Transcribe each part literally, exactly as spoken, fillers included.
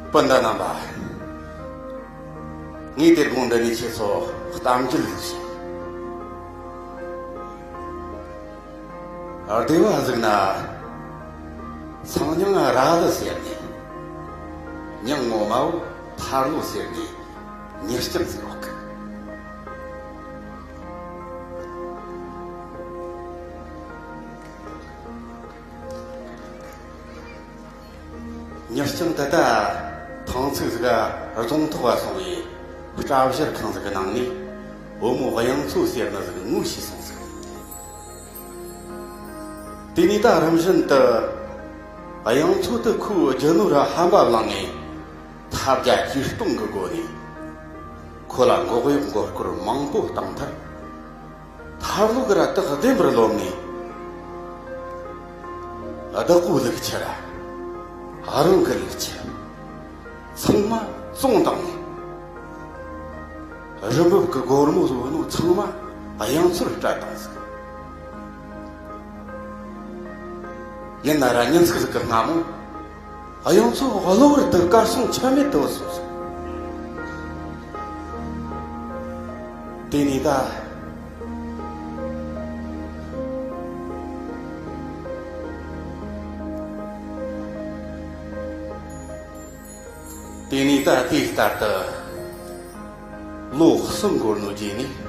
སྤུན་ཟླ་རྣམ་པ། ངས་དེ་དགོང་འདི་ནས་ཁྱེད་ཚོ་གཏམ་རྒྱུད་ཞིག་བཤད། སྡེ་བ་ཟིག་ན་ཚངས་མྱང་ར་ལི་ཟེར་ནས། མྱང་ངོ་མ་བོ་ཐར་ལོ་ཟེར་ནས་མྱི་རྐྱང་ཟིག་ཡོད་གི། མྱི་རྐྱང་དེ་ད་ཐང་ཚིགས་ཟིག་ག་རྫོང་ཐོག་ག་སོང་བའི་སྐྲ་བཞར་ཁང་ཟིག་གི་ནང་ནས་བུ་མོ་གཡང་མཚོ་ཟེར་ནི་ཟིག་ངོ་ཤེས་སོང་ཟིག། དེ་ནས་ད་རིམ་བཞིན་དུ་གཡང་མཚོ་དེ་ཁོའི་རྒྱུ་ནོར་ར་ཧམ་པ་བླངས་ནས་ཐབས་བརྒྱ་ཇུས་སྟོང་གི་སྒོ་ནས་ཁོ་ལ་མགོ་གཡོག་མགོ་སྐོར་མང་པོ་བཏང་མཐར། ཐར་ལོ་གི་ར་སྟག་བདེན་པར་ལོབས་ནས། བདག་པོའི་ལུག་ཁྱུ་ར་རང་གི་ལུག་ཁྱུ་ཚང་མ་བཙོངས་བཏང་ནས། རི་འབབ་ཀྱི་སྒོར་མོ་བཟོ་ནོ་ཚང་མ་གཡང་མཚོར་སྤྲད་བཏང་ཟིག། ཡིན་ན་ར་ཉིན་ཟིག་ཟིག་གི་སྔ་མོ། གཡང་མཚོ་གློ་བུར་དུ་གར་སོང་ཆ་མེད་དུ་སོང་ཟིག། དེ་ནས་ད། དེ་ནས་ད་དེ་ལྟར་དུ་ལོ་གསུམ་འགོར་ནོ་རྗེས་ནས།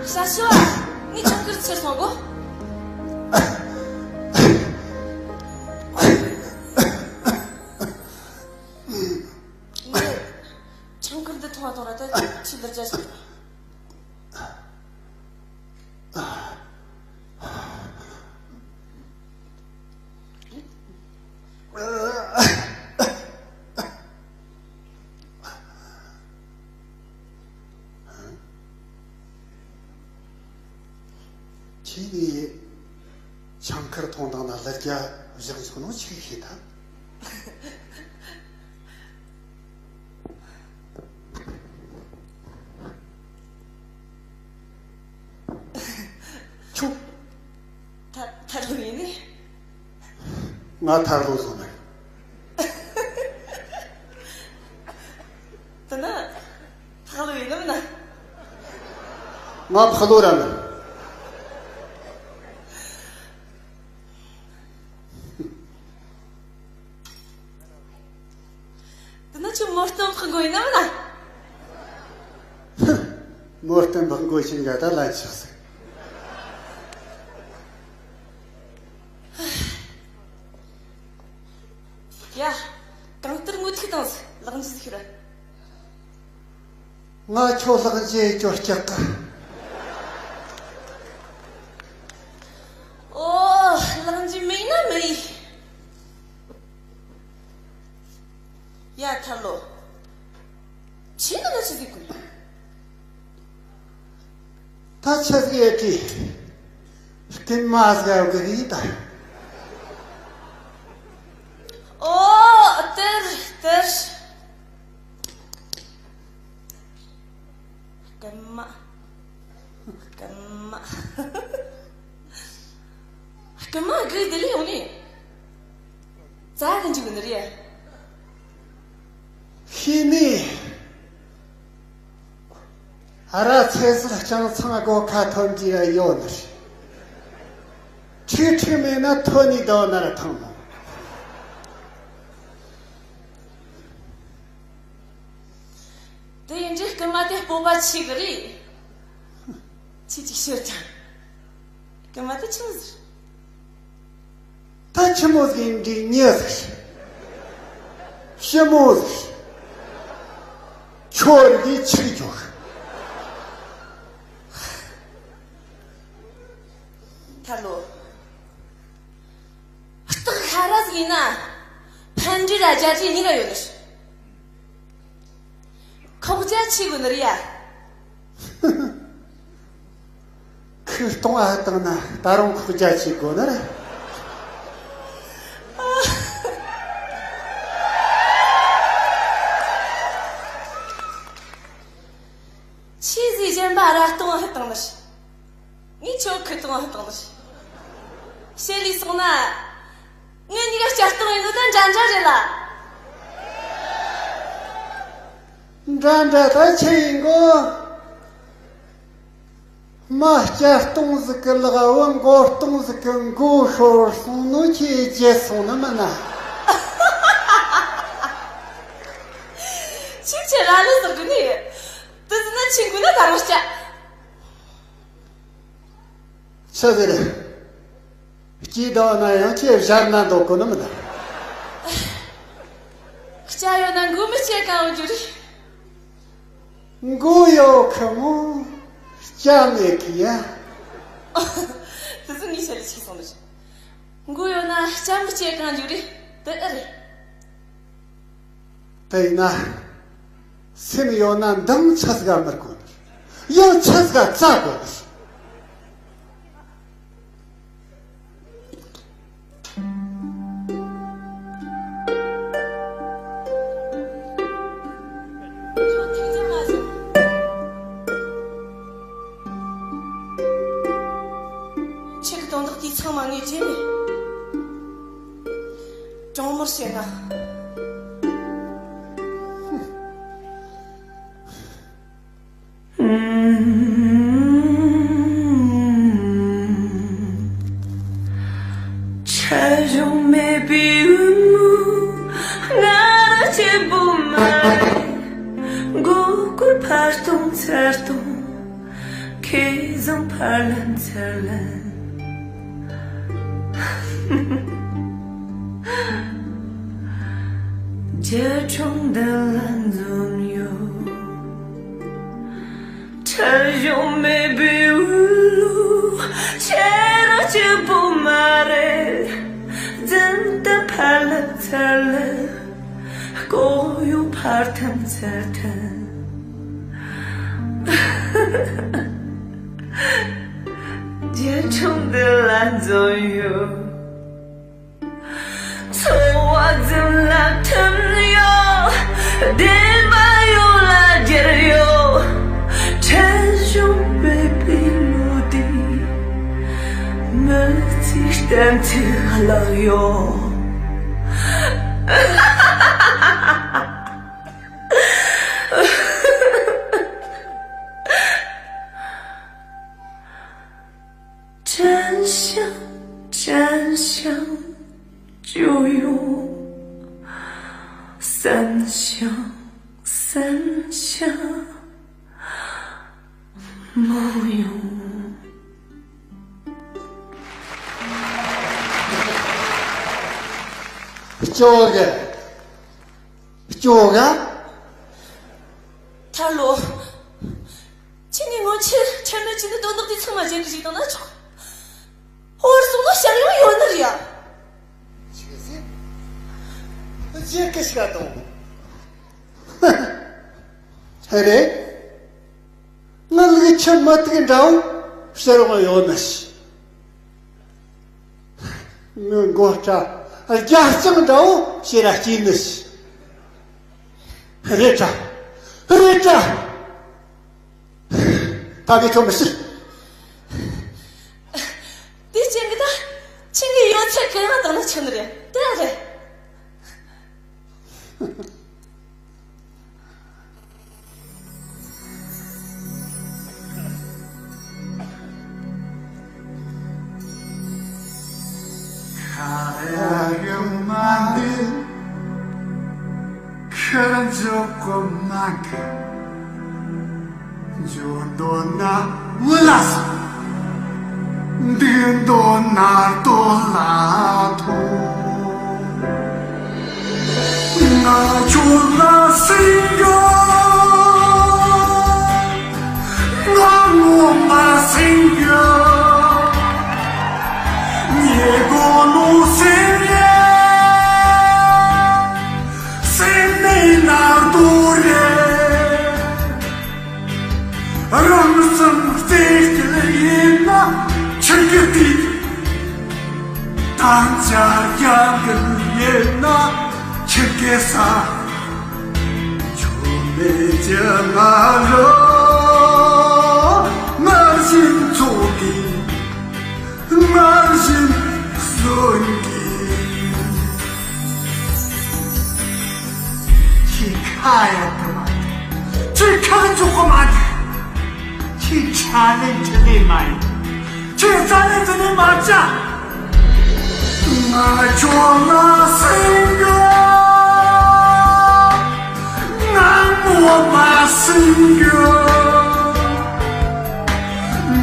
ས་ཞོ། ངས་ཆང་ཁུར་ཚུར་སོང་གོ། ངས་ཆང་ཁུར་འདི་འཐུང་བ་འཐུང་ར་ད་ཆི་ལར་རྒྱ་ཞིག། ཁྱེད་ནས་ཆང་ཁུར་འཐུང་དང་ན་ལར་རྒྱ་བཞག་བཞག་ནོ་ཆི་ཤེས་ཐལ། ཁྱོད། ཐར་ཐར་ལོ་ཡིན་ནི། ང་ཐར་ལོ་བཟོ་ནི། དེ་ན་ཐག་ལོ་ཡིན་ནམ་ན། ཨ་ཕ་ལོ་ར་མེད། དེ་ན་ཁྱོད་མོ་སྟོན་ཕག་མགོ་ཡིན་ནམ་ན། མོ་སྟོན་ཕག་མགོ་ཞིག་འགའ་ད་ལན་ཆགས་སོང་། ཡ། གང་ལྟར་ངོ་ཐུག་དང་ཟིག་ལག་འཇུ་ཟིག་ཤོར། ང་ཁྱོད་ལག་འཇུ་ཅོ་སྐྱག་ག། ཨོ། ལག་འཇུ་མེད་ན་མེད་ཡིན། ཡ་ཐར་ལོ། ཁྱེད་ནི་ང་ཆི་ཟིག་གོ། ད་ཆི་ཟིག་ཡོད་དེ། རྐུན་མ་ཟིག་ཡོད་གི་རེད་ད། ཨོ། དེར་དེར། རྐུན་མ། རྐུན་མ། རྐུན་མ་སྒུག་བསྡད་ལེ་ཡོང་ནི། བཙལ་གི་འཇུག་ནི་རེད། ཤེས་ནི། ཨ་ར་ཚེ་སྲོག་རྐྱང་ཚང་སྒོ་ཁ་ཐོན་གྱི་ཡ་ཡོད་ནི་རེད། ཁྲིག་ཁྲིག་མེད་ན་ཐོན་ནི་དོ་ན་ར་ཐང་མོ། དེ་ཡིན་དུས་རྐུན་མ་དེ་སྤོབས་པ་ཆེ་གི་རེད། ཁྱེད་ཅིག་ཤོད་ཀྱང་། རྐུན་མ་དེ་ཆི་མོ་ཟིག་རེད། ད་ཆི་མོ་ཟིག་ཡིན་དུས་མྱི་ཟིག་རེད། ཞི་མོ་ཟིག་རེད། ཁྱོད་འདི་ཆི་རྒྱུག་ཐར་ལོ། སྟག་ཤ་ར་ཟིག་ཡིན་ན། ཕན་འབྲས་ར་རྒྱལ་རྒྱུ་གཉིས་ཀ་ཡོད་ནི་རེད། ཁོག་རྒྱ་ཆེ་དགོས་ནི་རེད་ཡ། ཁོས་སྟོང་ཨ་བཏང་ན་ད་རུང་ཁོག་རྒྱ་ཆེ་དགོས་ནི་རེད། ཆི་ཟིག་གཞན་པ་ར་སྟོང་ཨ་བཏང་ནི་རེད། ངས་ཁྱོད་ཁུ་སྟོང་ཧ་བཏང་ནི། བཤད་ལས་སོང་ན། ངེད་གཉིས་ཀ་སྐྱ་སྟོང་ཡིན་ནོ་ད་འདྲ་འདྲ་རེད་ལ། འདྲ་འདྲ་ད་ཆི་ཡིན་གོ། མ་སྐྱ་སྟོང་ཟིག་གི་ལག་བུ་མགོ་སྟོང་ཟིག་གི་མགོ་ཤོར་སོང་ནོ་ཁྱེད་བརྗེད་སོང་ནི་མིན་ན། ཁྱེད་ཆེ་ར་ལོ་ཟེར་གི་ནི། དེ་ཟིན་ན་ཁྱེད་མགོ་ན་ད་རང་སྐྱ། ཆི་ཟེར། སྐྱིད་དང་ན་ཡང་ཁྱེད་བཞར་ན་འདོད་གོ་ནི་མིན་ད། སྐྱ་ཡོད་ན་མགོ་མི་སྐྱེ་གང་རྒྱུ་རེད། མགོ་ཡོད་ཁི་མོ་སྐྱ་མེད་གི་ཡ། དེ་ཚོ་ངས་བཤད་ལས་ཆིག་སོང་ནི། མགོ་ཡོད་ན་སྐྱ་མི་སྐྱེ་གང་རྒྱུ་རེད། དེ་ཨེ་རེད། དེ་ཡིན་ན། སེམས་ཡོད་ན་འདང་ཆ་ཟིག་མི་དགོས་ནི། ཡང་ཆ་ཟིག་བཙལ་དགོས་ནི། ཁྱེད་ཀྱི་དོན་དག་དེ་ཚང་མ་ངས་བརྗེད་མེད། གྲོང་མོར་བཤད་ན། ཆ་གཞུང་མེད་པའི་འོལ་མོ་ང་རང་གཅེན་པོ་མ་རེད། མགོ་སྐོར་ཕར་གཏོང་ཚུར་གཏོང་ཁེ་བཟང་ཕར་ལེན་ཚུར་ལེན། རྒྱ་གྲོང་འདི་ལ་འཛོམས་ཡོད། ཁྲལ་གཞུང་མེད་པའི་འོལ་ལོ་ཁྱེད་རང་གཅེན་པོ་མ་རེད། རྫུན་གཏམ་ཕར་ལེན་ཚུར་ལེན། ལྐོག་གཡོ་ཕར་འཐེན་ཚུར་འཐེན། རྒྱ་གྲོང་འདི་ལ་འཛོམས་ཡོད། འཚོ་བ་རྫུན་ལ་ཐིམ་ཡོད། བདེན་པ་ཡོད་ལ་རྒྱལ་ཡོད། ཁྲལ་གཞུང་མེད་པའི་ལོ་ཟླའི་མི་ཚེའི་གཏན་ཚིགས་བརླག་ཡོད། 真相，真相就有三项，三项没有。སྐྱོ་གི། སྐྱོ་ག་ཐར་ལོ། ཁྱེད་ནི་སྔོན་ཆད་ཁྲེལ་མེད་ཅིག་ནི་དོན་དག་དེ་ཚང་མ་གཞན་གྱིས་ཞིག་བཏང་ན་ཆོག་བར་སོང་ན་ཞར་ཡང་ཡོད་ནི་རེད་ཡ། ཅི་ཟེར། རྗེས་ཀྱི་ཤ་དང་། ཧེ་རེད། ང་ལུག་ཁྱི་མ་ཐུག་འདྲ་བོ་ཕྱིར་འོང་ཡོད་ནི་ཞིག་ངའི་མགོ་སྐྲ་རྒྱ་ལྕང་འདྲ་བོ་ཕྱིར་ར་སྐྱེས་ནི་ཞིག་རེད་དྲ། རེད་དྲ། ད་གི་ཁྱོད་མི་ཤི། དེ་ཅན་གི་ད་ཁྱེད་ཀྱི་ཡོད་ཚད་གི་ཡང་དང་ན་ཆི་ནི་རེད་དེ་རེད། ཁ་ཡ་ཡུམ་མ་འདི་ཁྱེད་འཇོག་གོ་མ་གི་འཇོག་འདོད་ན་འུ་ལ་སོང་། འདི་འདོད་ན་ལྟོ་ལ་ཐོང་། ང་ཁྱོད་ལ་སེམས་ཡོད། ང་ངོ་མ་སེམས་ཡོད། ཉེ་གོ་ནོ་སེམས་ཡོད། སེམས་ནི་ནར་དུ་རེད། རང་སེམས་རྩེ་སྤྱིལ་ཡིན་ན་ཆི་གི་ཏི། དམ་བཅའ་རྒྱ་འགལ་ཡིན་ན་ཆི་གི་ས། ཆོ་མེད་ཀྱི་ང་རོ་ངར་བཞིན་ཚོགས་ཀྱི། ངར་བཞིན་གསོན་གྱི། ཁྱེད་ཁ་ཡ་དུ་མ་འདུག་ཁྱེད་ཁ་འཇོག་གོ་མ་འདུག་ཁྱེད་ཁྲ་ལེན་ཁྲི་ལེན་མ་ཡིན། ཁྱེད་རྩ་ལེན་རྩ་ལེན་མ་བྱ། ང་ཁྱོད་ལ་སེམས་ཡོད། ང་ངོ་མ་སེམས་ཡོད།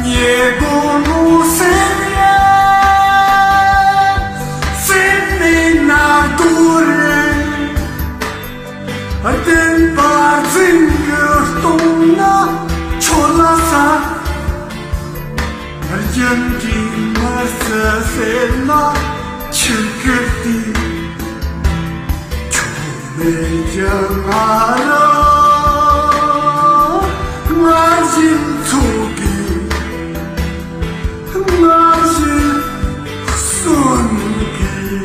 ཉེ་གོ་ནོ་སེམས་ཡོད། སེམས་ནི་ནར་དུ་རེད། བདེན་པར་འཛིན་གྱི་སྟོང་ན་ཆོ་ལ་ས། རྒྱུན་གྱི་མར་རྩི་ཟེར་ན་ཆུ་ཁྱེར་ཏེ། ཆོ་མེད་ཀྱི་ང་རང་ང་བཞིན་ཚོགས་ཀྱི། ང་བཞིན་གསོན་གྱི།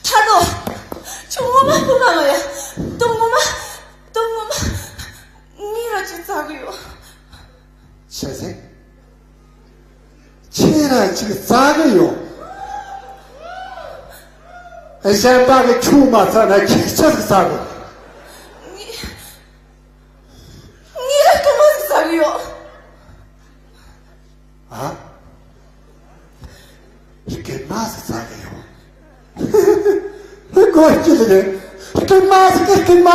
ཐར་ལོ། ཁྱོད་ངོ་མ་སྤུ་ག་ང་ཡ། དོ་ངོ་མ། དོ་ངོ་མ། ངས་ར་ཅིག་བཙལ་གི་ཡོད། ཆི་ཟེར། ཁྱེད་ར་ཅིག་བཙལ་གི་ཡོད། གཞན་པ་གི་ཁྱོད་མ་བཙལ་ན་ཁྱེད་ཅི་ཟིག་བཙལ་གི། ངས། ངས་ར་རྐུན་མ་ཟིག་བཙལ་གི་ཡོད། ཨ། རྐུན་མ་ཟིག་བཙལ་གི་ཡོད། སྒོ་སྐྱིད་རེད། རྐུན་མ་ཟིག་གི་རྐུན་མ།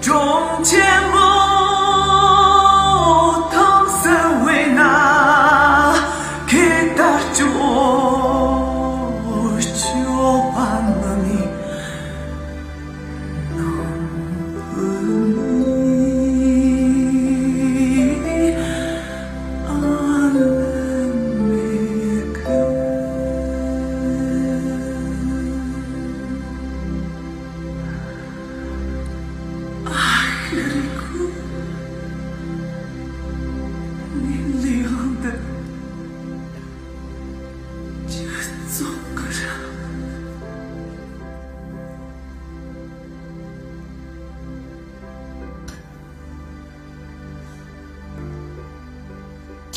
གྲོང་ཆེན་པོ་ཐང་སེ་བའི་ན་ཁེ་ཏར་ཅོ་ཅོ་པ་མ་མི།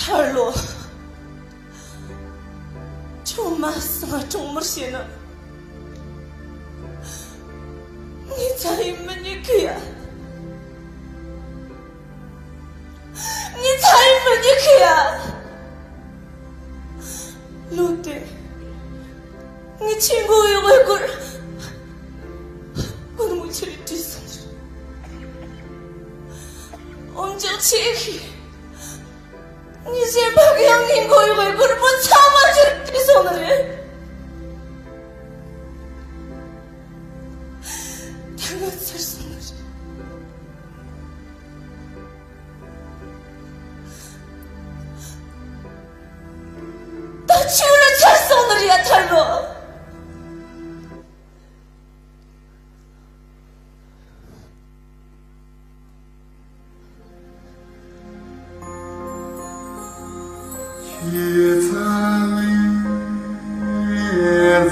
ཐར་ལོ། ཁྱོད་མ་སང་གྲོང་མོར་བཤད་ན། ངའི་ཚ་ཡི་མི་ཉིད་ཁུ་ཡ། ངའི་ཚ་ཡི་མི་ཉིད་ཁུ་ཡ། ལོ་དེ། ངའི་ཆེན་མགོ་ཡོད་པའི་སྐོར། སྐོར་མོ་ཆེ་རེ་བྲིས་སོང་། འོན་ཀྱང་ཆེ་ཤི། ངའི་གཞན་ཕ་གི་ཡང་ངའི་མགོ་ཡོད་པའི་སྐོར་མོ་ཚང་མ་ཆེ་རེ་བྲིས་སོང་ནི་རེད། ད་ང་ཚར་སོང་ནི་རེད། ད་ཆུ་རུ་ཚར་སོང་ནི་རེད་ཡ་ཐར་ལོ། ཁྱེད་ཚ་ལེ་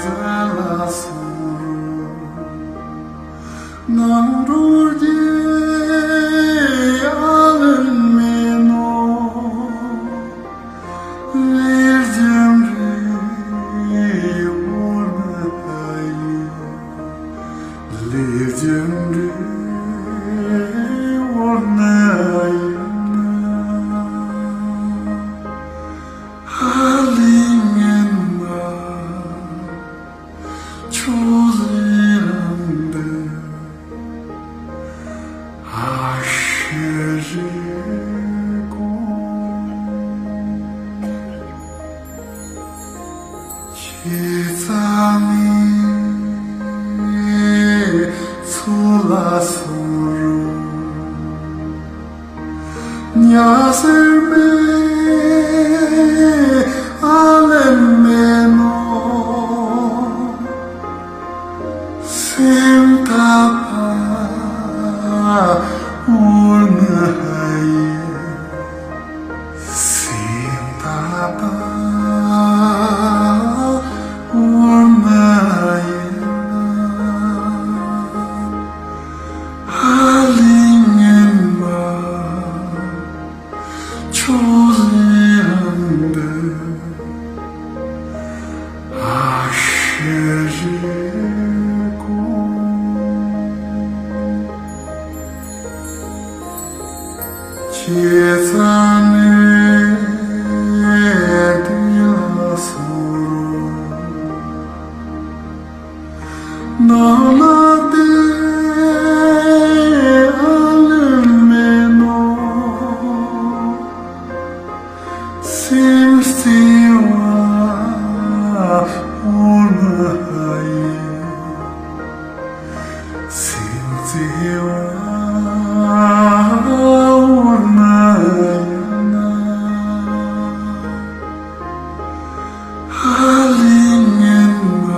ཚ་ལ་སོང་ན་འགྲོ་རྒྱུ་ཡ་ལན་མེད་ནོ། ལེར་ཇམ་རེ་འོར་ན་ཡིན། ལེར་ཇམ་རེ་འོར་ན་ཡིན། ཧ་ལི་ངན་མ། ཆོས་ལས་རང་འདི་ཨ་ཤེ་རེ་གོ། ཁྱེད་ཚ་ནི་ཚོ་ལ་སོང་རུང་ཉ་ཟེར་མེད་ཨ་ལན་མེད་ནོ། སེམས་ཐག་པ་འུར་ན་ཡིན། སེམས་ཐག་པ་འུར་ན་ཡིན། ཧ་ལི་ངན་མ། ཆོས་ལས་རང་འདི་ཨ་ཤེ་རེ་གོ། ཁྱེད་ཚ་ནི་དེ་ལ་སོང་རུང་། ནང་ན་དེ་ཨ་ལུ་མེད་ནོ། སེམས་བརྩེ་བ་འོ་ན་ཡིན། སེམས་བརྩེ་བ་འོ་ན་ཡིན་ན། ཧ་ལི་ངན་མ།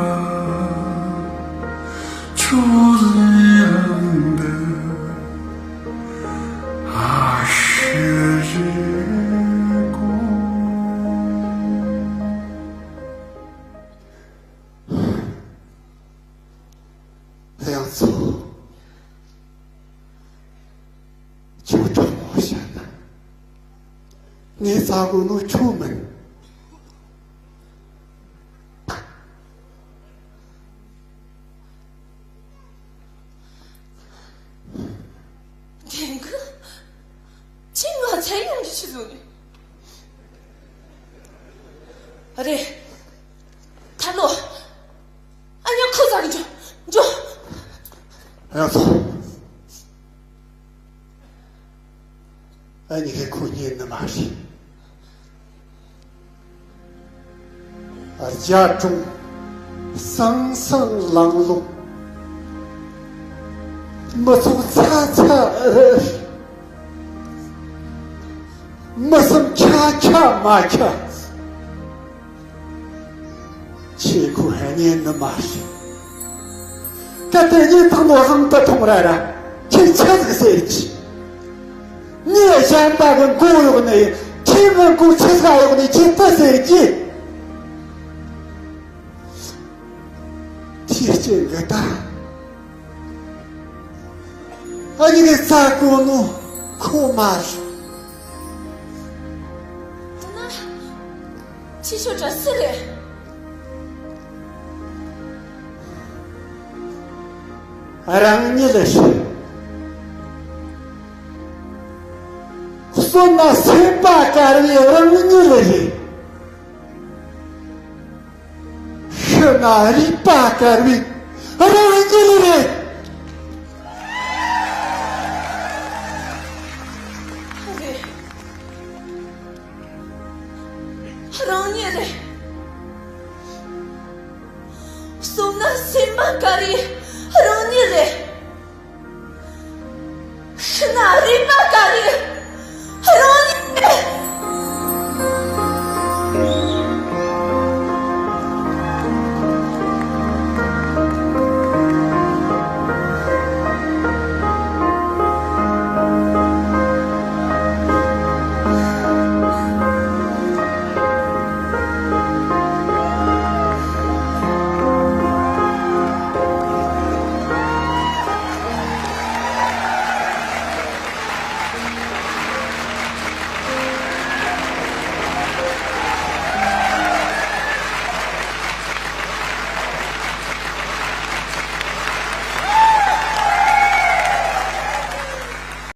ཆོས་ལས་རང་འདི་ཨ་ཤེ་རེ་གོ། ཡང་ཚོ། ཁྱོད་གྲོགས་མོ་བཤད་ན། ངས་བཙལ་དགོས་ནོ་ཁྱོད་མིན། དེང་གི་ཁྱེད་ང་ཚ་ཡོང་གི་ཆི་བཟོ་ནི་རེད། ཐར་ལོ། ཨ་ཉོ་ཁོ་ཟ་གི་འཇོ་འཇོ། ང་ཚོ། ཨ་ནི་གི་ཁོ་རྙེད་ནི་མ་རེད། རྒྱ་གྲོང་སང་སང་ལང་ལོང་། མི་ཚོགས་ཚ་ཚ་རེད། མི་སེམས་ཁྱ་ཁྱ་མ་ཁྱ། ཁྱེད་ཁོ་ཧ་ཉན་ནི་མ་རེད། ད་དེ་ཉིན་ཐང་ནོ་ཧང་དུ་ཐོང་ར་ར། ཁྱེད་ཆ་ཟིག་ཟེར་གྱི། ངས་གཞན་པ་གི་མགོ་གཡོག་ནས་ཁྱེད་ངའི་མགོ་ཆི་ཟིག་གཡོག་ནས་ཁྱེད་ད་ཟེར་གྱི། ཁྱེད་ཅན་གི་ད། ཨ་ནི་གི་རྩ་གོ་ནོ་ཁོ་མ་རེད། ཁྱི་ཤོ་དྲ་སི་རེད། རང་ཉིད་རེད། གསོན་ན་སེམས་པ་དཀར་བའི་རང་ཉིད་རེད། ཤི་ན་རུས་པ་དཀར་བའི་རང་ཉིད་རེད། རེད། རང་ཉིད་རེད། གསོན་ན་སེམས་པ་དཀར་བའི་རང་ཉིད་རེད། ཤི་ན་རུས་པ་དཀར་བའི་